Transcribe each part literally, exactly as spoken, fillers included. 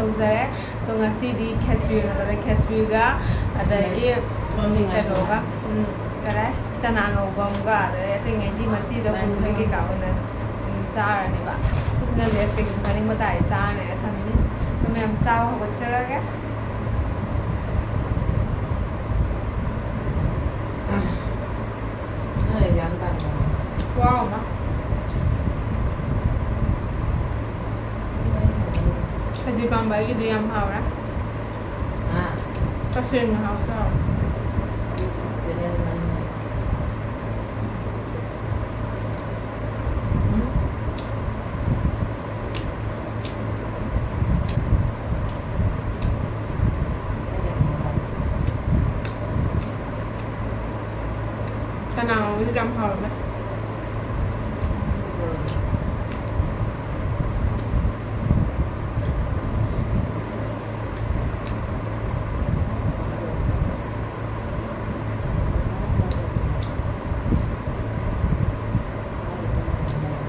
ꯇꯧꯖꯔꯦ꯫ ꯑꯗꯣ ꯉꯁꯤꯗꯤ ꯈꯦꯆ꯭ꯔꯤ ꯑꯣꯏꯅ ꯇꯧꯔꯦ꯫ ꯈꯦꯆ꯭ꯔꯤꯒ ꯑꯗꯒꯤ ꯀꯩꯅꯣꯒ, ꯎꯝ, ꯀꯔꯥꯏ, ꯆꯅꯥ ꯉꯧꯕ ꯑꯃꯒ, ꯑꯗꯩ ꯑꯇꯩꯉꯩꯗꯤ ꯃꯆꯤꯗ ꯍꯨꯟꯕ ꯀꯩꯀꯥ ꯑꯣꯏꯅ, ꯎꯝ, ꯆꯥꯔꯅꯦꯕ꯫ ꯁꯤꯅ ꯂꯦꯁ ꯀꯩꯒꯨꯝꯕ ꯆꯥꯅꯤꯡꯕ ꯇꯥꯔꯗꯤ ꯆꯥꯔꯅꯦꯅ ꯊꯝꯃꯤꯅꯤ꯫ ꯑꯗꯣ ꯃꯌꯥꯝ ꯆꯥꯕ ꯍꯧꯒꯠꯆꯔꯒꯦ꯫ ꯅꯣꯏ ꯑꯦꯛꯖꯥꯝ ꯇꯥꯡ ꯀꯌꯥꯅꯣ? ꯋꯥꯎꯅ꯫ ꯈꯖꯤꯛ ꯄꯥꯝꯕ ꯑꯩꯒꯤꯗꯤ ꯌꯥꯝ ꯍꯥꯎꯔꯦ꯫ ꯍꯥ? ꯇꯁꯦꯡꯅ ꯍꯥꯎꯁꯨ ꯍꯥꯎꯔꯦ꯫ ꯆꯦꯅꯦꯜ ꯃꯅꯤꯡ꯫ ꯎꯝ? ꯆꯅꯥ ꯉꯧꯕꯗꯨꯗꯤ ꯌꯥꯝ ꯍꯥꯎꯔꯝꯃꯦ꯫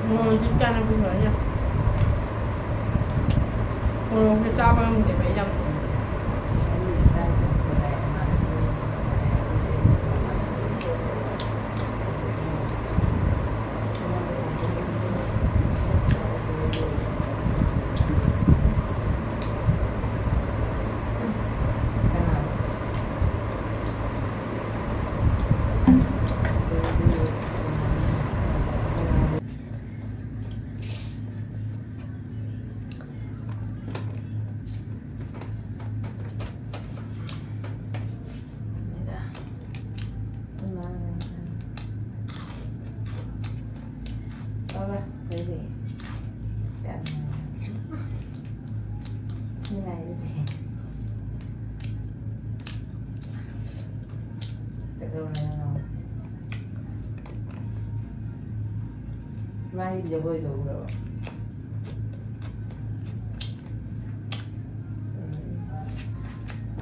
ꯃꯣꯔꯣꯛꯇꯤ ꯆꯥꯅꯕ ꯂꯣꯏꯅ꯫ ꯃꯣꯔꯣꯛꯁꯦ ꯆꯥꯕ ꯉꯝꯗꯦꯕ ꯑꯩ ꯌꯥꯝ꯫ ꯅꯨꯡꯉꯥꯏꯔꯤꯅꯦ꯫ ꯀꯩꯗꯧꯔꯦ ꯅꯪ? ꯃꯥꯒꯤ ꯖꯒꯣꯏꯗꯣ ꯎꯔꯕ? ꯎꯝ꯫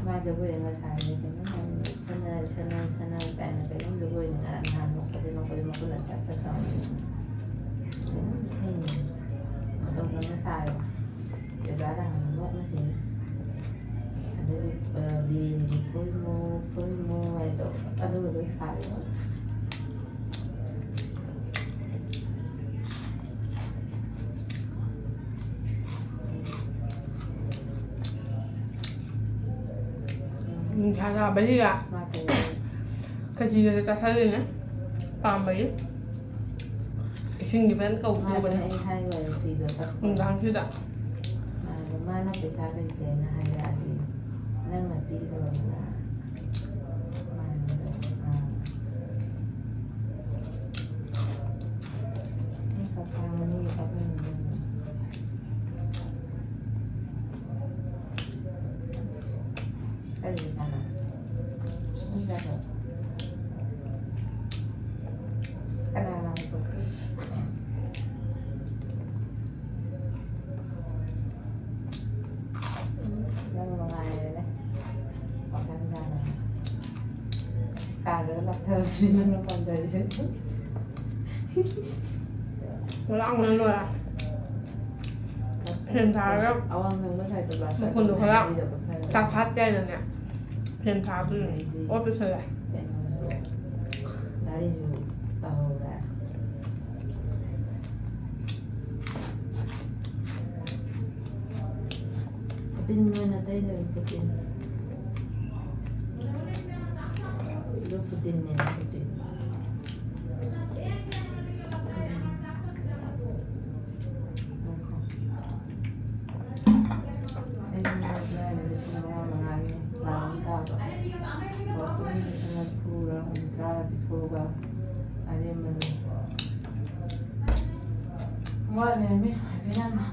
ꯃꯥ ꯖꯒꯣꯏ ꯑꯃ ꯁꯥꯔꯤꯅꯦ, ꯀꯩꯅꯣ ꯁꯥꯔꯤꯅꯦ, ꯁꯅꯥ, ꯁꯅꯥ, ꯁꯅꯥ ꯀꯥꯏꯅ ꯀꯩꯅꯣꯝ ꯖꯒꯣꯏꯅꯤ꯫ ꯉꯔꯥꯡ ꯅꯍꯥꯟ ꯅꯣꯛꯄꯁꯦ, ꯅꯣꯛꯄꯁꯦ ꯃꯈꯨꯠꯅ ꯆꯥꯛ ꯆꯥꯛ ꯇꯧꯔꯦ꯫ ꯀꯩꯅꯣꯝ ꯏꯁꯩꯅꯤ꯫ ꯃꯇꯧ ꯀꯔꯝꯅ ꯁꯥꯔꯦ? ꯆꯦꯆꯥꯗ ꯍꯪꯉꯦ, ꯅꯣꯛꯅ ꯁꯤꯅꯤ꯫ ꯐꯨꯜ ꯃꯨ, ꯐꯨꯜ ꯃꯨ ꯍꯥꯏꯗꯣ, ꯑꯗꯨꯒ ꯂꯣꯏ ꯁꯥꯔꯤꯕ꯫ ꯅꯨꯡꯁꯥ ꯁꯥꯕꯁꯤꯗ ꯃꯥ ꯀꯩ ꯈꯦꯆꯤꯒꯁꯦ ꯆꯥꯁꯜꯂꯤꯅꯦ ꯄꯥꯝꯕꯒꯤ꯫ ꯏꯁꯤꯡꯗꯤ ꯐꯖꯅ ꯃꯥꯅ ꯀꯧꯊꯣꯛꯄꯅꯦ ꯑꯩ ꯍꯥꯏꯕ ꯅꯨꯄꯤꯗꯣ ꯆꯠꯈ꯭ꯔꯣ꯫ ꯅꯨꯡꯗꯥꯡꯁꯤꯗ꯫ ꯃꯥꯅ, ꯃꯥꯅ ꯄꯩꯁꯥ ꯂꯩꯇꯦꯅ ꯍꯥꯏꯔꯛꯑꯗꯤ ꯅꯪꯅ ꯄꯤꯈ꯭ꯔꯣꯗꯅ꯫ ꯃꯥꯅ, ꯑꯥ꯫ ꯅꯪ ꯀꯞꯄꯛꯑꯅꯤ, ꯀꯞꯍꯟꯅꯤꯡꯗꯦ꯫ ꯀꯔꯤ ꯀꯅꯥ? ꯃꯤ ꯀꯅꯥ? ꯀꯅꯥ ꯀꯅꯥ ꯄꯨꯊꯣꯛꯈꯤ? ꯅꯪ ꯅꯨꯡꯉꯥꯏꯔꯦꯅꯦ꯫ ꯋꯥꯈꯜ ꯁꯥꯅ꯫ ꯀꯥꯗꯒ ꯂꯥꯛꯊꯕꯁꯤꯅ ꯅꯪꯅ ꯄꯥꯝꯖꯔꯤꯁꯦ꯫ ꯂꯥꯡꯕꯅ ꯂꯣꯏꯔꯦ꯫ ꯐꯦꯟ ꯊꯥꯔꯒ ꯑꯋꯥꯡ ꯊꯪꯕ ꯁꯥꯏꯠꯇ ꯕ꯭ꯂꯥꯁ ꯃꯈꯣꯟꯗꯣ ꯈꯔ ꯇꯥꯐꯥꯠꯇꯦ ꯍꯥꯏꯅꯅꯦ꯫ ꯐꯦꯟ ꯊꯥꯕꯗꯨꯅꯅꯦ ꯑꯣꯠꯄ ꯁꯣꯏꯔꯦ꯫ ꯗꯥꯔꯤꯁꯨ ꯇꯧꯍꯧꯔꯦ꯫ ꯐꯨꯇꯤꯟ ꯑꯣꯏꯅ ꯇꯩꯗꯣꯏꯅꯤ, ꯐꯨꯇꯤꯟ꯫ ꯑꯗꯨ ꯐꯨꯇꯤꯟꯅꯦ, ꯐꯨꯇꯤꯟ꯫ ꯎꯝ꯫ ꯉꯥꯏꯈꯣ꯫ ꯑꯩꯁꯨ ꯃꯔꯛ ꯃꯔꯛ ꯂꯤꯁꯤꯡ ꯃꯉꯥ ꯃꯉꯥꯒꯤ ꯂꯥꯛ ꯑꯃ ꯇꯥꯕ꯫ ꯄꯣꯠꯇꯨ ꯂꯤꯁꯤꯡ ꯃꯔꯤꯐꯨꯔ ꯍꯨꯝꯗ꯭ꯔꯥꯔ ꯄꯤꯊꯣꯛꯑꯒ ꯑꯔꯦꯝꯕꯗꯨ ꯋꯥꯠꯂꯦꯃꯤ, ꯍꯥꯏꯐꯦꯠ ꯌꯥꯝꯅ꯫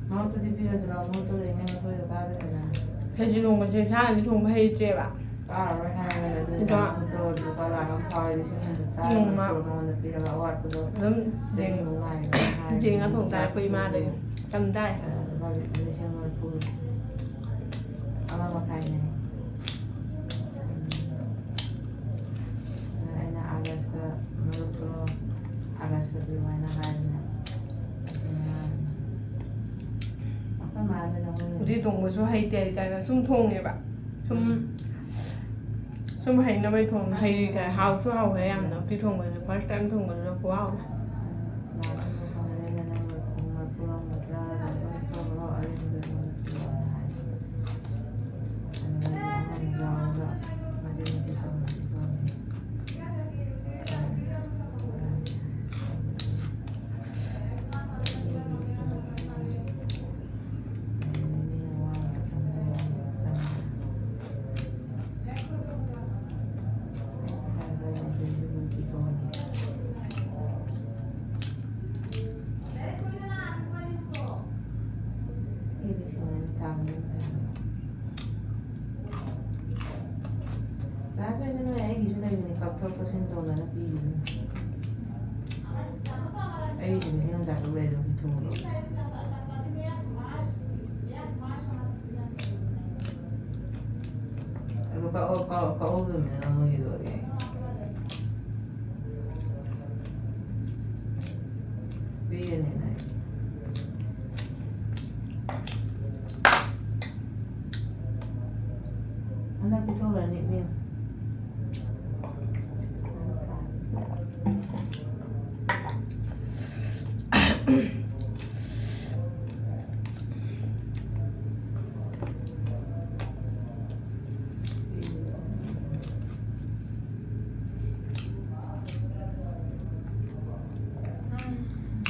ꯃꯔꯨꯞꯇꯨꯗꯤ ꯄꯤꯔꯣꯏꯗ꯭ꯔꯣ? ꯃꯔꯨꯞꯇꯣ ꯂꯩꯅꯤ, ꯃꯈꯣꯏꯗ ꯀꯥꯗꯣꯏꯗꯅ꯫ ꯈꯦꯆꯤ ꯊꯣꯡꯕꯁꯦ ꯏꯁꯥꯅꯗꯤ ꯊꯣꯡꯕ ꯍꯩꯇ꯭ꯔꯦꯕ꯫ ꯀꯥꯔꯔꯣꯏ ꯍꯥꯏꯔꯒ ꯑꯗꯨ ꯑꯗꯣ ꯃꯔꯨꯞꯇꯣ ꯂꯨꯄꯥ ꯂꯥꯛ ꯑꯃ ꯐꯥꯎꯔꯗꯤ ꯂꯤꯁꯤꯡ ꯍꯨꯝꯐꯨꯇꯔꯥ ꯅꯣꯡꯃ ꯅꯠꯇ꯭ꯔꯣ ꯃꯉꯣꯟꯗ ꯄꯤꯔꯒ ꯑꯋꯥꯠꯄꯗꯣ ꯑꯗꯨꯝ ꯆꯍꯤ ꯌꯦꯡ-, ꯑꯃ ꯉꯥꯏꯔꯒ ꯍꯥꯏꯔꯒ ꯌꯦꯡꯉ ꯊꯣꯡ ꯇꯥꯔꯦ ꯑꯩꯈꯣꯏ ꯏꯃꯥꯗꯒꯤ꯫ ꯇꯝ ꯇꯥꯏ꯫ ꯑ, ꯂꯨꯄꯥ ꯂꯤꯁꯤꯡ ꯃꯔꯤꯐꯨ꯫ ꯑꯃ ꯃꯈꯥꯏꯅꯦ꯫ ꯑꯗ ꯑꯩꯅ ꯑꯥꯒꯁꯇ ꯃꯔꯨꯞꯇꯣ ꯑꯥꯒꯁꯇ ꯑꯗꯨꯃꯥꯏꯅ ꯍꯥꯏꯕꯅꯦ꯫ ꯑꯗꯨꯅ ꯎꯇꯤ ꯊꯣꯡꯕꯁꯨ ꯍꯩꯇꯦ ꯍꯩꯇꯦ ꯍꯥꯏꯅ ꯁꯨꯝ ꯊꯣꯡꯉꯦꯕ꯫ ꯁꯨꯝ ꯁꯨꯝ ꯍꯩꯅꯕꯩ ꯊꯣꯡꯉꯦ꯫ ꯍꯩꯇꯦ꯫ ꯍꯥꯎꯁꯨ ꯍꯥꯎꯋꯦ ꯌꯥꯝꯅ꯫ ꯎꯇꯤ ꯊꯣꯡꯕꯁꯦ first time ꯊꯣꯡꯕꯗꯨꯗ ꯈꯨꯍꯥꯎ ꯑꯃ꯫ ꯂꯥꯁ ꯑꯣꯏꯔꯁꯨ ꯅꯣꯏ ꯑꯩꯒꯤꯁꯨ ꯂꯩꯕꯅꯤ, ꯀꯛꯊꯣꯛ ꯀꯛꯁꯤꯟ ꯇꯧꯅꯔ ꯄꯤꯈꯤꯕꯅꯤ꯫ ꯑꯩꯒꯤꯁꯨ ꯅꯤꯡꯊꯤꯅ ꯆꯥꯊꯣꯛ ꯂꯩꯔꯦ ꯑꯗꯨꯝ ꯊꯣꯡꯗꯣ꯫ ꯑꯗꯨ ꯀꯛꯑꯣ, ꯀꯛꯑꯣ, ꯀꯛꯍꯧꯗꯕꯅꯤꯅ ꯃꯣꯏꯒꯤꯗꯣ ꯑꯩ꯫ ꯄꯤꯔꯅꯤꯅ ꯑꯩ꯫ ꯍꯟꯗꯛ ꯄꯤꯊꯣꯛꯈ꯭ꯔꯅꯤ ꯏꯕꯦꯝꯃ꯫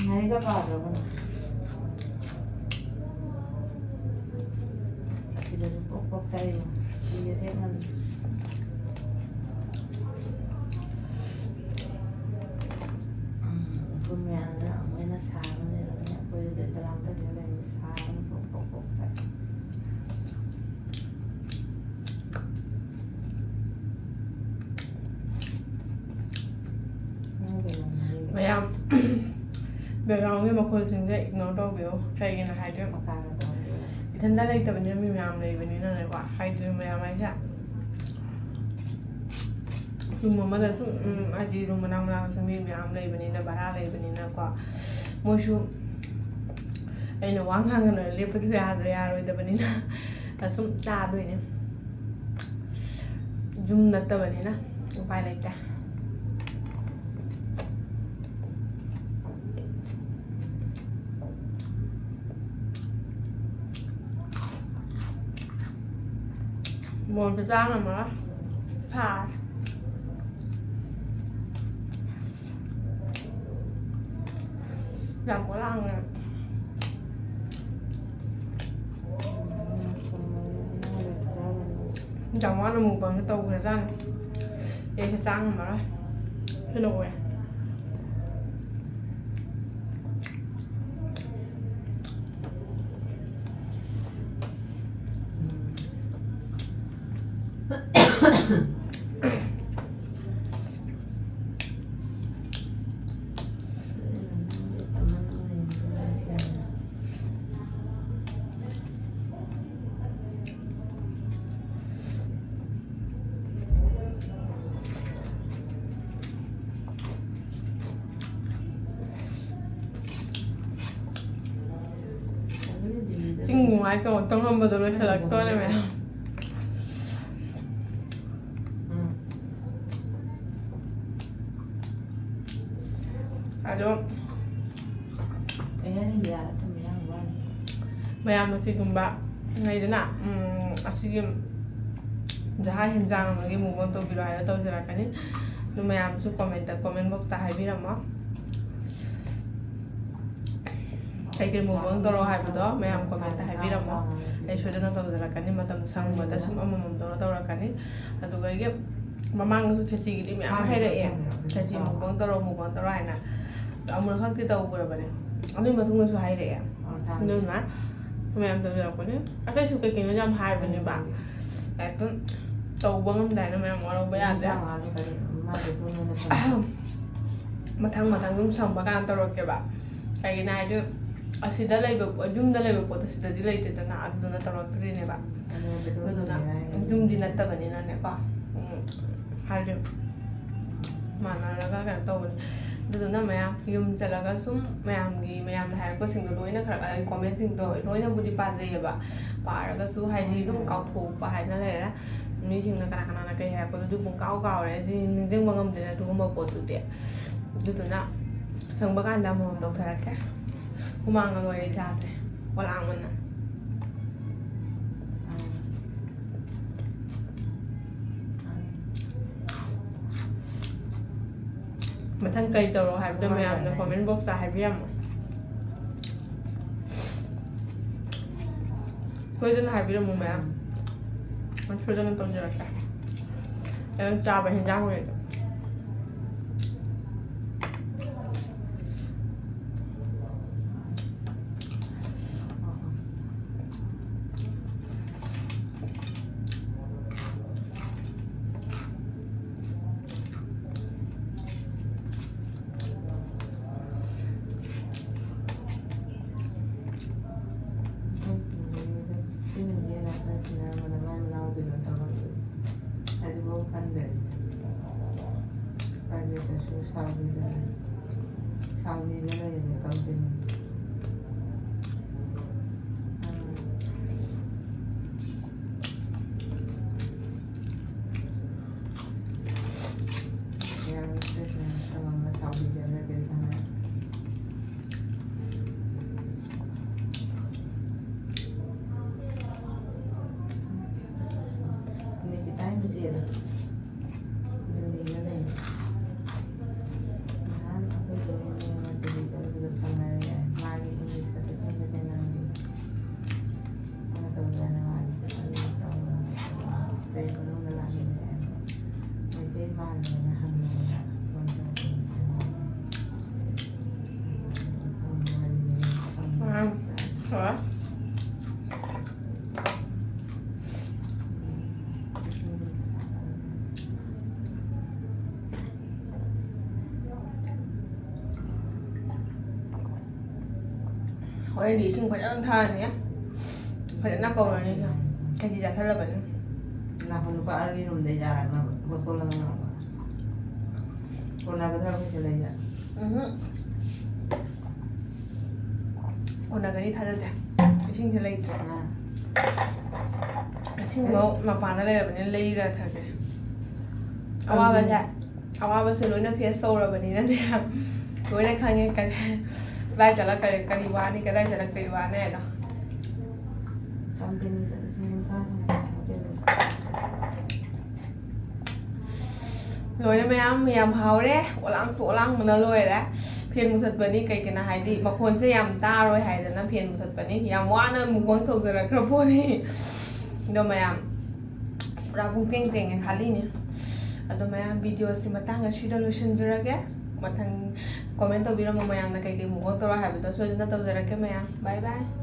ꯂꯥꯏꯔꯤꯛꯀ ꯄꯥꯗ꯭ꯔꯕꯣ ꯅꯪ? ꯑꯁꯤꯗꯁꯨ ꯄ꯭ꯔꯣꯛ ꯄ꯭ꯔꯣꯛ ꯆꯥꯏꯕ꯫ ꯐꯤꯒ ꯁꯦꯠ ꯉꯝꯗꯦ꯫ ꯎꯝ, ꯎꯈ꯭ꯔꯨꯜ ꯃꯌꯥꯝꯗ ꯑꯃꯨꯛ ꯍꯦꯟꯅ ꯁꯥꯕꯅꯦ꯫ ꯑꯗꯨꯅ ꯑꯩꯈꯣꯏꯗ ꯀꯅꯥꯝꯇ ꯂꯩꯔꯝꯗꯦ꯫ ꯁꯥꯕꯅ ꯄ꯭ꯔꯣꯛ ꯄ꯭ꯔꯣꯛ ꯄ꯭ꯔꯣꯛ ꯆꯥꯛꯑꯦ꯫ ꯃꯌꯥꯝ, backgroundꯒꯤ ꯃꯈꯣꯜꯁꯤꯡꯁꯦ ignore ꯇꯧꯕꯤꯌꯣ꯫ ꯀꯩꯒꯤꯅꯣ ꯍꯥꯏꯗꯤ, ꯏꯊꯟꯗ ꯂꯩꯇꯕꯅꯤꯅ ꯃꯤ ꯃꯌꯥꯝ ꯂꯩꯕꯅꯤꯅꯅꯦꯀꯣ꯫ ꯍꯥꯏꯗꯤ ꯃꯌꯥꯝ ꯍꯥꯏꯁꯦ, room ꯑꯃꯗ ꯁꯨꯝ, ꯎꯝ, ꯍꯥꯏꯗꯤ room ꯃꯅꯥꯛ ꯃꯅꯥꯛꯇꯁꯨ ꯃꯤ ꯃꯌꯥꯝ ꯂꯩꯕꯅꯤꯅ, ꯚꯔꯥ ꯂꯩꯕꯅꯤꯅꯀꯣ, ꯃꯣꯏꯁꯨ ꯑꯩꯅ ꯋꯥ ꯉꯥꯡꯒꯅꯣ ꯂꯦꯞꯄꯁꯨ ꯌꯥꯗ꯭ꯔꯦ, ꯌꯥꯔꯣꯏꯗꯕꯅꯤꯅ ꯑꯁꯨꯝ ꯆꯥꯗꯣꯏꯅꯦ꯫ ꯌꯨꯝ ꯅꯠꯇꯕꯅꯤꯅ ꯎꯄꯥꯏ ꯂꯩꯇꯦ꯫ ꯃꯣꯔꯣꯛꯁꯨ ꯆꯥ ꯉꯝꯃꯔꯣꯏ꯫ ꯁꯥꯔꯦ꯫ ꯌꯥꯝ ꯂꯥꯡꯉꯦ꯫ ꯌꯥꯝ ꯋꯥꯅ mukbang ꯇꯧꯈ꯭ꯔꯖꯥꯠꯅꯤ꯫ ꯑꯩꯁꯦ ꯆꯥ ꯉꯝꯃꯔꯣꯏ꯫ ꯁꯤꯅ ꯑꯣꯏ꯫ ꯆꯤꯡ ꯅꯨꯡꯉꯥꯏ ꯇꯧꯔ ꯇꯧꯔꯝꯕꯗꯣ ꯂꯣꯏꯁꯤꯜꯂꯛꯇꯣꯔꯦ ꯃꯌꯥꯝ꯫ ꯑꯗꯣ ꯃꯌꯥꯝꯅ ꯀꯩꯒꯨꯝꯕ ꯂꯩꯗꯅ, ꯎꯝ, ꯑꯁꯤꯒꯤ ꯖꯍꯥ ꯍꯦꯟꯖꯥꯡ ꯑꯃꯒꯤ mukbang ꯇꯧꯕꯤꯔꯣ ꯍꯥꯏꯕ ꯇꯧꯖꯔꯛꯀꯅꯤ꯫ ꯑꯗꯨ ꯃꯌꯥꯝꯁꯨ comment, comment box ꯇ ꯍꯥꯏꯕꯤꯔꯝꯃꯣ꯫ ꯀꯩꯀꯩ mukbang ꯇꯧꯔꯣ ꯍꯥꯏꯕꯗꯣ ꯃꯌꯥꯝ comment ꯇ ꯍꯥꯏꯕꯤꯔꯝꯃꯣ꯫ ꯑꯩ ꯁꯣꯏꯗꯅ ꯇꯧꯖꯔꯛꯀꯅꯤ꯫ ꯃꯇꯝ ꯁꯪꯕꯗ ꯁꯨꯝ ꯑꯃꯃꯝ ꯇꯧꯔ ꯇꯧꯔꯛꯀꯅꯤ꯫ ꯑꯗꯨꯒ ꯑꯩꯒꯤ ꯃꯃꯥꯡꯗꯁꯨ ꯈꯦꯆꯤꯒꯤꯗꯤ ꯃꯌꯥꯝ ꯍꯥꯏꯔꯛꯑꯦ꯫ ꯈꯦꯆꯤ mukbang ꯇꯧꯔꯣ, mukbang ꯇꯧꯔꯣ ꯍꯥꯏꯅ꯫ ꯑꯃꯨꯔꯛꯈꯛꯇꯤ ꯇꯧꯈ꯭ꯔꯕꯅꯦ꯫ ꯑꯗꯨꯒꯤ ꯃꯇꯨꯡꯗꯁꯨ ꯍꯥꯏꯔꯛꯑꯦ꯫ ꯑꯗꯨꯅ ꯃꯌꯥꯝ ꯇꯧꯖꯔꯛꯄꯅꯦ꯫ ꯑꯇꯩꯁꯨ ꯀꯩꯀꯩꯅꯣ ꯌꯥꯝ ꯍꯥꯏꯕꯅꯦꯕ꯫ ꯍꯦꯛꯇ ꯇꯧꯕ ꯉꯝꯗꯦ ꯍꯥꯏꯅ ꯃꯌꯥꯝ ꯋꯥꯔꯧꯕ ꯌꯥꯗꯦ꯫ ꯃꯊꯪ ꯃꯊꯪ ꯑꯗꯨꯝ ꯁꯪꯕ ꯀꯥꯟꯗ ꯇꯧꯔꯛꯀꯦꯕ꯫ ꯀꯩꯒꯤꯅꯣ ꯍꯥꯏꯗꯤ ꯑꯁꯤꯗ ꯂꯩꯕ, ꯌꯨꯝꯗ ꯂꯩꯕ ꯄꯣꯠꯇꯣ ꯁꯤꯗꯗꯤ ꯂꯩꯇꯦꯗꯅ, ꯑꯗꯨꯗꯨꯅ ꯇꯧꯔꯛꯇ꯭ꯔꯤꯅꯦꯕ꯫ ꯑꯗꯨꯅ ꯌꯨꯝꯗꯤ ꯅꯠꯇꯕꯅꯤꯅꯅꯦꯀꯣ꯫ ꯎꯝ, ꯍꯥꯏꯗꯤ ꯃꯥꯟꯅꯔꯒ ꯀꯩꯅꯣ ꯇꯧꯕꯅꯤ꯫ ꯑꯗꯨꯅ ꯃꯌꯥꯝ ꯌꯨꯝ ꯆꯠꯂꯒ ꯁꯨꯝ ꯃꯌꯥꯝꯒꯤ, ꯃꯌꯥꯝꯅ ꯍꯥꯏꯔꯛꯄꯁꯤꯡꯗꯣ ꯂꯣꯏꯅ ꯈꯔ ꯈꯔ, ꯀꯣꯃꯦꯟꯁꯤꯡꯗꯣ ꯂꯣꯏꯅꯕꯨꯗꯤ ꯄꯥꯖꯩꯌꯦꯕ꯫ ꯄꯥꯔꯒꯁꯨ ꯍꯥꯏꯗꯤ ꯑꯗꯨꯝ ꯀꯥꯎꯊꯣꯛꯄ ꯍꯥꯏꯅ ꯂꯩꯔꯦ꯫ ꯃꯤꯁꯤꯡꯅ ꯀꯅꯥ ꯀꯅꯥꯅ ꯀꯩ ꯍꯥꯏꯔꯛꯄꯗꯣ ꯑꯗꯨ ꯄꯨꯡꯀꯥꯎ ꯀꯥꯎꯔꯦ꯫ ꯑꯗꯨꯗꯤ ꯅꯤꯡꯁꯤꯡꯕ ꯉꯝꯗꯦꯅ ꯑꯗꯨꯒꯨꯝꯕ ꯄꯣꯠꯇꯨꯗꯤ꯫ ꯑꯗꯨꯗꯨꯅ ꯁꯪꯕ ꯀꯥꯟꯗ ꯑꯃꯃꯝ ꯇꯧꯊꯔꯛꯀꯦ꯫ ꯍꯨꯃꯥꯡꯒ ꯂꯣꯏꯔꯦ ꯏꯁꯥꯁꯦ ꯑꯣꯂꯥꯡꯃꯟꯅ꯫ ꯃꯊꯪ ꯀꯔꯤ ꯇꯧꯔꯣ ꯍꯥꯏꯕꯗꯣ ꯃꯌꯥꯝꯅ ꯀꯣꯃꯦꯟ ꯕꯣꯛꯁꯇ ꯍꯥꯏꯕꯤꯔꯝꯃꯣ꯫ ꯁꯣꯏꯗꯅ ꯍꯥꯏꯕꯤꯔꯝꯃꯨ ꯃꯌꯥꯝ꯫ ꯁꯣꯏꯗꯅ ꯇꯧꯖꯔꯛꯀꯦ꯫ ꯅꯪ ꯆꯥꯕ ꯍꯦꯟꯖꯥꯡ ꯑꯣꯏꯔꯗꯤ꯫ ꯍꯥꯏꯗꯤꯐꯥꯎ ꯈꯟꯗꯦ꯫ ꯄ꯭ꯔꯥꯏꯚꯦꯠꯇꯁꯨ ꯁꯥꯎꯕꯤꯗꯅ, ꯁꯥꯎꯕꯤꯗꯅ ꯂꯩꯔꯦ ꯀꯝꯄꯦꯅꯤ꯫ ꯌꯥꯔꯣꯏ, ꯁ꯭ꯇꯦꯁꯟ ꯑꯃ ꯁꯥꯎꯕꯤꯗꯅ ꯀꯔꯤ ꯀꯥꯟꯅ? ꯅꯤꯀꯤꯇꯥꯒꯤ ꯃꯆꯦꯗꯣ꯫ ꯗꯤꯜꯂꯤꯗ ꯂꯩ꯫ ꯅꯍꯥꯟ ꯑꯩꯈꯣꯏ ꯇꯣꯏꯅ ꯗꯤꯜꯂꯤ ꯆꯠꯂꯨꯕꯗ ꯐꯪꯅꯔꯦ꯫ ꯃꯥꯒꯤ ꯏꯪꯂꯤꯁꯇ ꯀꯩꯁꯨꯝꯗ ꯀꯩꯅꯣ ꯇꯧꯗꯅ ꯃꯥꯒꯤ ꯑꯗꯨ ꯇꯧꯔꯒ ꯆꯍꯤ ꯃꯅꯨꯡꯗ ꯂꯥꯛꯃꯤꯟꯅꯔꯦ꯫ ꯃꯩꯇꯩ ꯃꯥꯜꯂꯦꯅ ꯍꯪꯉꯨꯕꯗ ꯐꯣꯟ ꯇꯧꯔꯛꯄꯅꯤ꯫ ꯎꯝ꯫ ꯍꯣꯏ꯫ ꯍꯣꯔꯦꯟꯗꯤ ꯏꯁꯤꯡ ꯐꯖꯅ ꯊꯥꯔꯅꯤ, ꯐꯖꯅ ꯀꯧꯔꯅꯤ꯫ ꯈꯦꯆꯤ ꯆꯥꯁꯜꯂꯕꯅꯤ꯫ ꯅꯥꯀꯣꯡ ꯅꯨꯄꯥ ꯑꯅꯤ ꯔꯨꯝꯗꯩ ꯌꯥꯔꯛꯅꯕ ꯕꯣꯇꯜ ꯑꯃ ꯂꯧꯕ꯫ ꯀꯣꯟꯅꯒꯗ꯭ꯔꯥ ꯑꯩꯈꯣꯏ ꯁꯤꯗꯩꯗ? ꯎꯝꯍꯨꯝ꯫ ꯀꯣꯟꯅꯒꯅꯤ ꯊꯥꯖꯗꯦ꯫ ꯏꯁꯤꯡꯁꯦ ꯂꯩꯇ꯭ꯔꯦ꯫ ꯏꯁꯤꯡꯗꯣ ꯃꯄꯥꯟꯗ ꯂꯩꯔꯕꯅꯤꯅ ꯂꯩꯔ ꯊꯛꯀꯦ꯫ ꯑꯋꯥꯕꯁꯦ, ꯑꯋꯥꯕꯁꯦ ꯂꯣꯏꯅ ꯐꯦꯁ ꯇꯧꯔꯕꯅꯤꯅꯅꯦ, ꯂꯣꯏꯅ ꯈꯪꯉꯦ꯫ ꯀꯔꯤ, ꯀꯗꯥꯏ ꯆꯠꯂ ꯀꯔꯤ, ꯀꯔꯤ ꯋꯥꯅꯤ, ꯀꯗꯥꯏ ꯆꯠꯂ ꯀꯔꯤ ꯋꯥꯅꯤ ꯍꯥꯏꯗꯣ꯫ ꯂꯣꯏꯅ ꯃꯌꯥꯝ ꯌꯥꯝ ꯍꯥꯎꯔꯦ, ꯑꯣꯂꯥꯡꯁꯨ ꯑꯣꯂꯥꯡꯕꯅ ꯂꯣꯏꯔꯦ꯫ ꯐꯦꯟ ꯃꯨꯊꯠꯄꯅꯤ, ꯀꯩꯒꯤꯅꯣ ꯍꯥꯏꯗꯤ ꯃꯈꯣꯟꯁꯦ ꯌꯥꯝ ꯇꯥꯔꯣꯏ ꯍꯥꯏꯗꯅ ꯐꯦꯟ ꯃꯨꯊꯠꯄꯅꯤ꯫ ꯌꯥꯝ ꯋꯥꯅ mukbang ꯇꯧꯖꯔꯛꯈ꯭ꯔ ꯄꯣꯠꯅꯤ꯫ ꯑꯗꯣ ꯃꯌꯥꯝ ꯄꯨꯔꯥ ꯄꯨꯡꯇꯦꯡ ꯇꯦꯡꯉꯦ ꯈꯥꯂꯤꯅꯦ꯫ ꯑꯗꯣ ꯃꯌꯥꯝ videoꯁꯤ ꯃꯇꯥꯡ ꯑꯁꯤꯗ ꯂꯣꯏꯁꯤꯟꯖꯔꯒꯦ꯫ ꯃꯊꯪ comment ꯇꯧꯕꯤꯔꯝꯃꯣ ꯃꯌꯥꯝꯅ ꯀꯩꯀꯩ mukbang ꯇꯧꯔꯣ ꯍꯥꯏꯕꯗꯣ, ꯁꯣꯏꯗꯅ ꯇꯧꯖꯔꯛꯀꯦ ꯃꯌꯥꯝ꯫ Bye bye꯫